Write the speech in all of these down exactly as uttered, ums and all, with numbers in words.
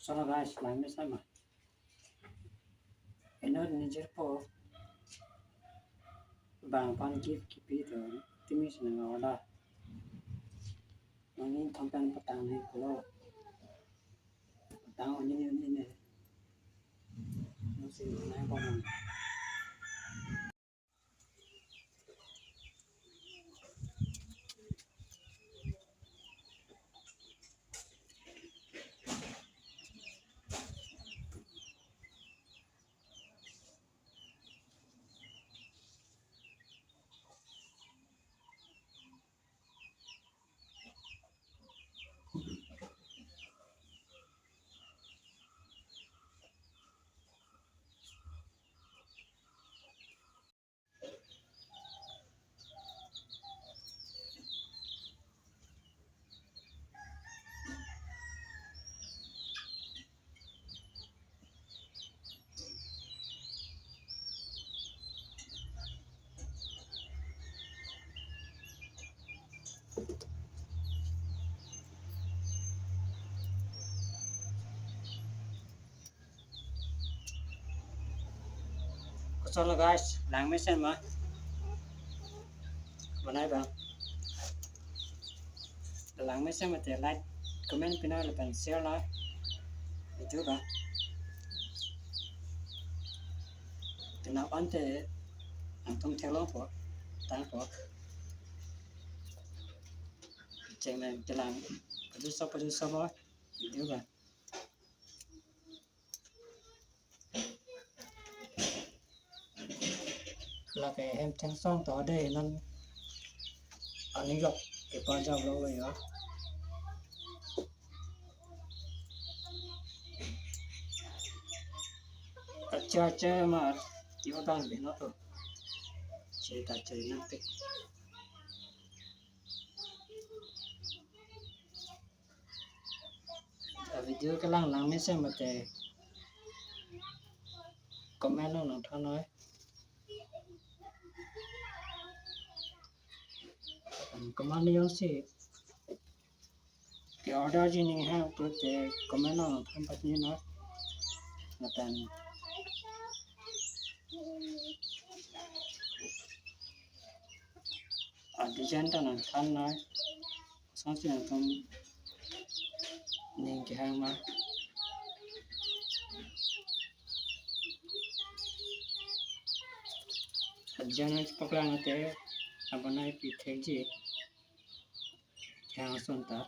Koson lo guys, lang mesen ma? Inut nijirpo bang aphan gift kipi to timi si nang order. Nangning thompen patang ni pulo. Patang uni uni ne. Nang si nang bom. Koson lo guys, lang mesen ma? Bonai bang. Lang mesen mate like, comment pina lapen share lo video ba. Kena ante angtum theklongpo, tangpo. Cheng nang kelang, padu so padu so mo video ba. Lake hem thengsong to de non aning lok kepajam lo yo. Acha acha ma tio tang de no to. Che ta che nang tik. A video kelang lang mesen mate comment along nangthan noi. Comment along si ke order ji ning ha pulote comment along nangthan patni noi. Lapen a design ta nangthan noi. Kosonsi nangtum ning kehang ma? A design nangchepaklang te abonai pi thekji kehang ason ta.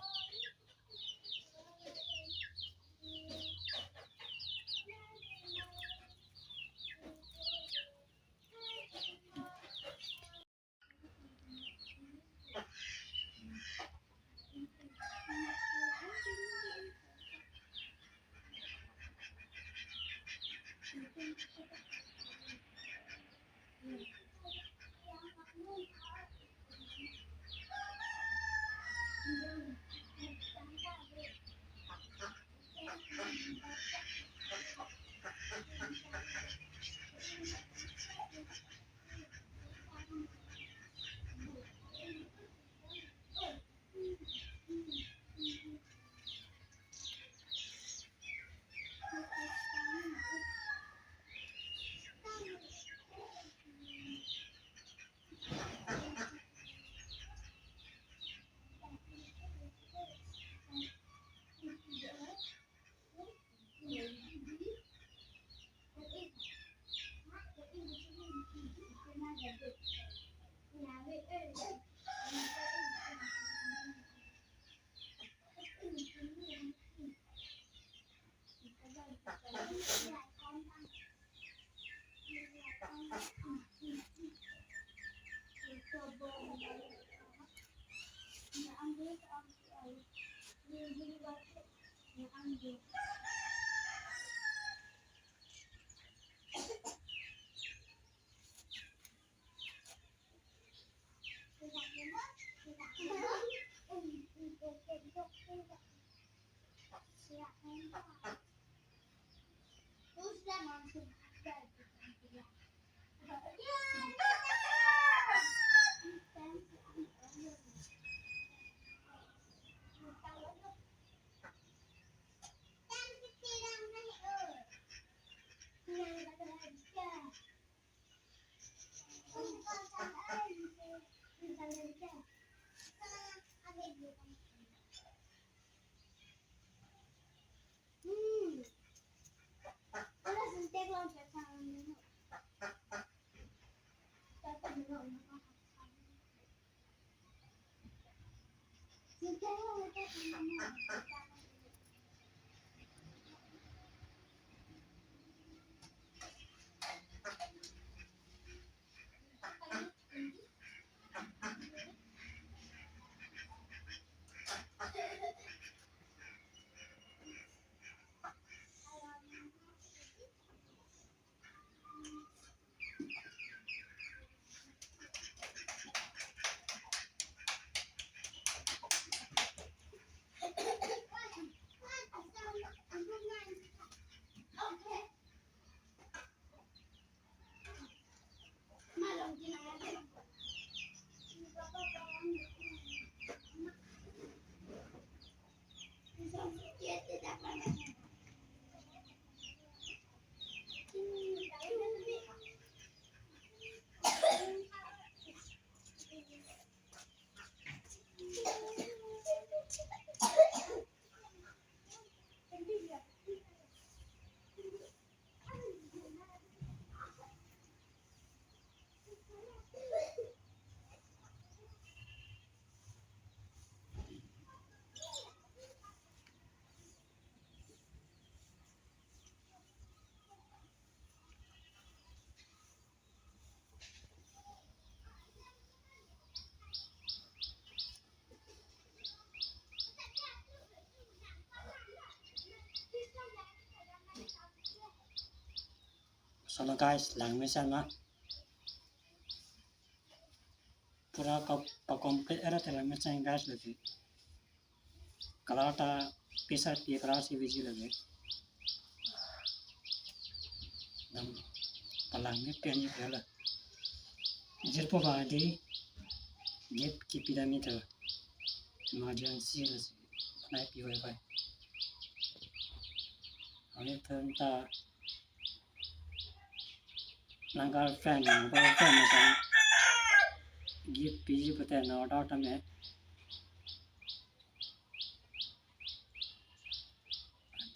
Sono guys, langmesen na. Pura kop pa complete era te langmesen guys lagi. Color ta pisa pi color si biji lagi. Dam palang ni pen ni pela. Jirpo ba di gift kipidam ita. Emergency lasi. Nai pi wifi. Ani penta nang girlfriend, nang boyfriend ason gift piji pute no doubt ame.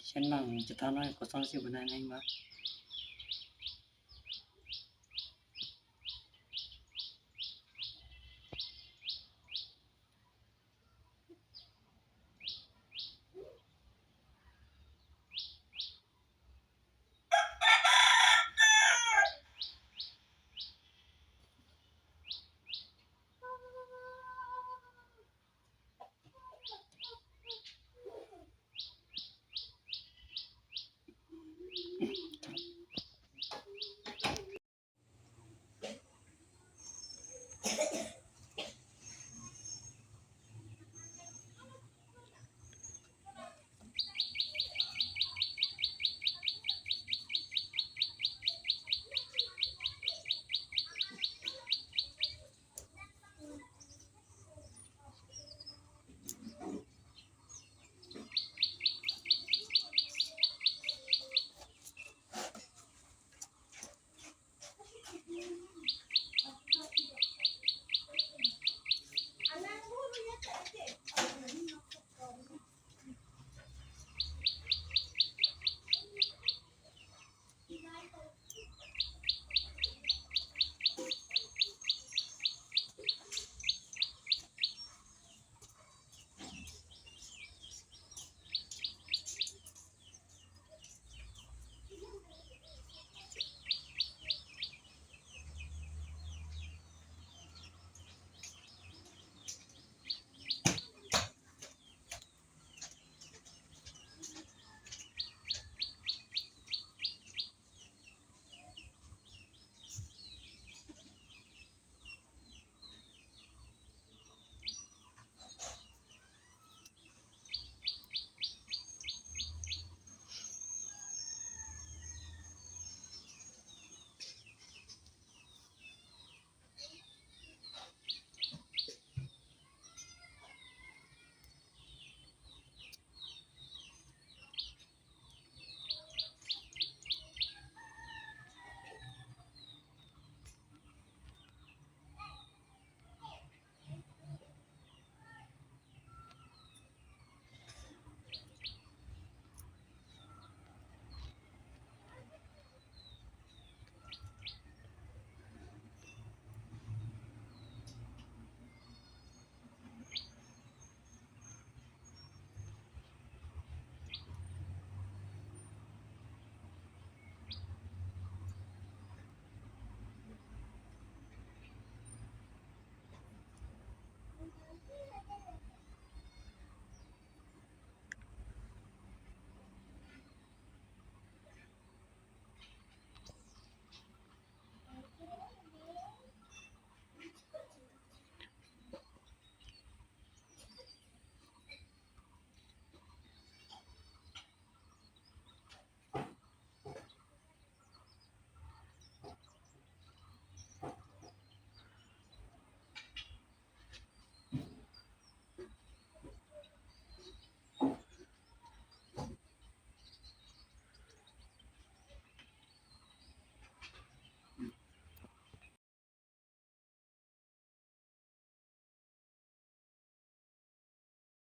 Sen nang chethan noi kosonsi bonai nangma.